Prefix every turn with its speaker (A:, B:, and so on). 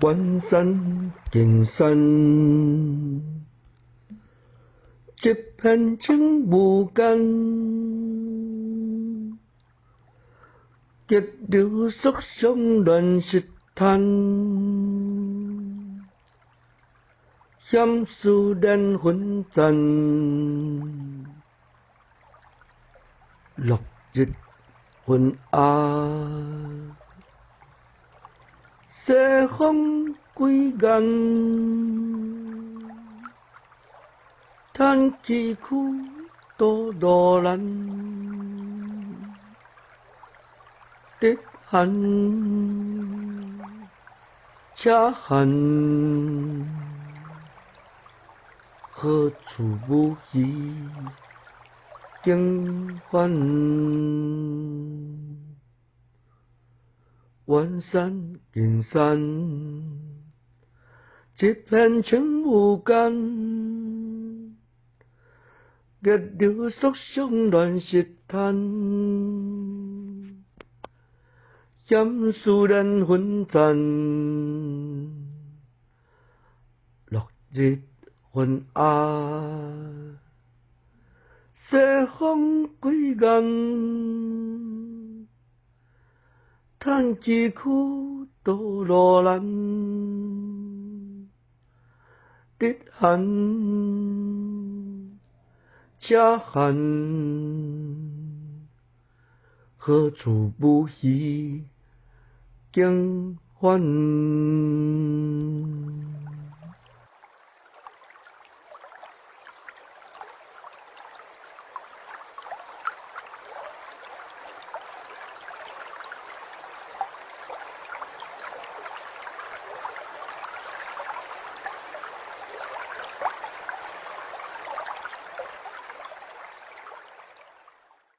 A: 遠山近山，一片清無間，激流速上亂石灘，險事連紛戰，落日昏暗。西風歸岸，嘆崎嶇渡路難，直寒且寒，何處無魚經帆？遠山近山，一片清無間，激流速上亂石灘，險事連紛戰，落日昏暗，西風歸岸。嘆崎嶇渡路難，直寒且寒，何處無魚經帆？